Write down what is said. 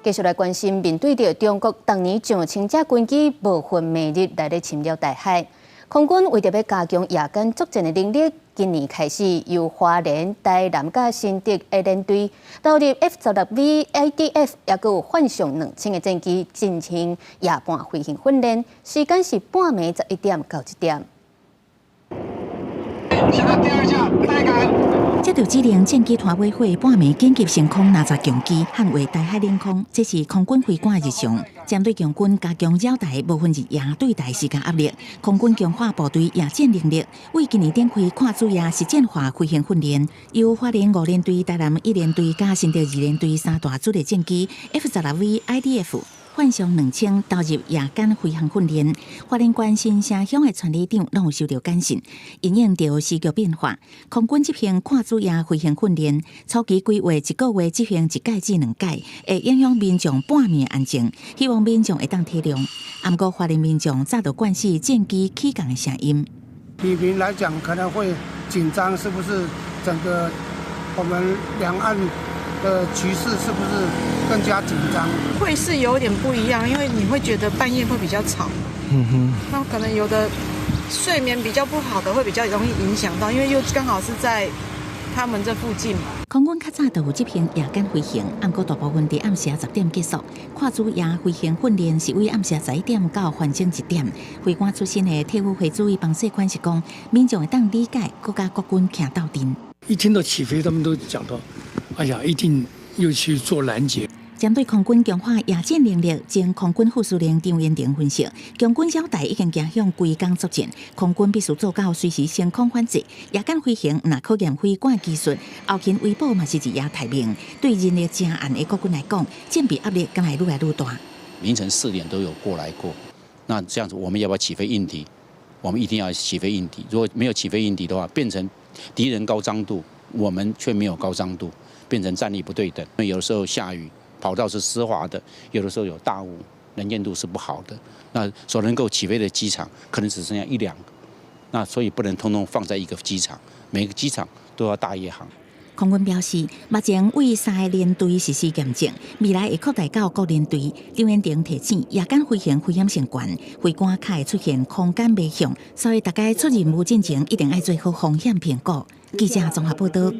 繼續來關心，面對著中國逐年上千架軍機無分暝日來咧侵擾台海，空軍為著欲加強夜間作戰的能力，今年開始由花蓮、台南佮新竹的連隊投入 F-16V ADF，抑閣有幻象2000的戰機進行夜半飛行訓練，時間是半暝11點到1點。第二架，待改。接到指令，戰機拖尾火半暝緊急升空，拿十強機捍衛台海領空，這是空軍飛官的日常。針對共軍加強擾台，無分日夜對台施加壓力，空軍強化部隊夜戰能力，為今年展開跨晝夜實戰化飛行訓練，由花蓮五連隊、台南一連隊佮新竹二連隊三大主力戰機 F-16V IDF、幻象2000投入夜間飛行訓練，花蓮縣新城鄉的傳理長攏有收到簡訊，因應著時局變化，空軍執行跨晝夜飛行訓練，初期規劃一個月執行一屆至兩屆，會影響民眾半暝安靜，希望民眾會當體諒。毋過花蓮民眾早就慣勢戰機起降的聲音。居民來講可能會緊張，是不是整個我們兩岸的局勢是不是更加緊張？會是有點不一樣，因為你會覺得半夜會比較吵。那可能有的睡眠比較不好的會比較容易影響到，因為又剛好是在他們這附近嘛。空軍較早就有執行夜間飛行，毋過大部分佇暗時10點結束。跨晝夜飛行訓練是為暗時11點到翻整1點。飛官出身的退伍飛主委彭世寬是講，民眾會當理解閣佮國軍徛鬥陣。一聽到起飛，他們都講到，哎呀，一定又去做攔截。針對空軍強化夜戰能力，前空軍副司令張延廷分析，共軍擾台已經走向規工作戰，空軍必須做到隨時升空反制。夜間飛行若考驗飛官技術，後勤維保嘛是日夜待命。對人力誠絚的國軍來講，戰備壓力敢會愈來愈大。凌晨4點都有過來過，那這樣子我們要不要起飛應敵？我們一定要起飛應敵。如果沒有起飛應敵的話，變成敵人高張度，我們卻沒有高張度，變成戰力不對等。因為有時候下雨，跑道是濕滑的，有的時候有大霧，能見度是不好的。那所能夠起飛的機場可能只剩下一兩個，那所以不能通通放在一個機場，每個機場都要大夜航。空軍表示，目前為三個連隊實施驗證，未來會擴大到各連隊。張延廷提醒，夜間飛行危險性懸，飛官較會出現空間迷向，所以大家出任務進前一定愛做好風險評估。記者綜合報道。